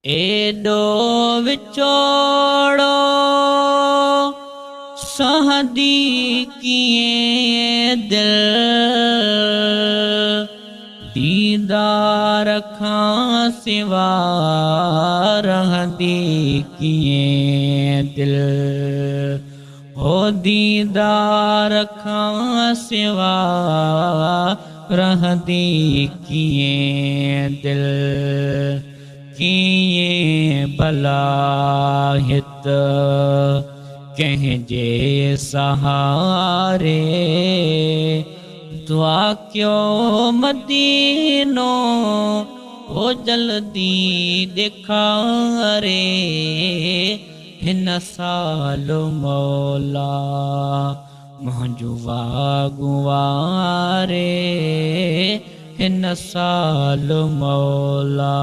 ايڏو وڇوڙو سهندي ڪيئن دل، ديدار کان سوا رهندي ڪيئن دل، هو ديدار کان سوا رهندي ڪيئن دل. ڪيئن ڀلا هت ڪنهن جي سهاري، دعا ڪيو مدينو هو جلدي ڏيکاري. هن سال مولا منهنجون واڳون واري، هن سال مولا.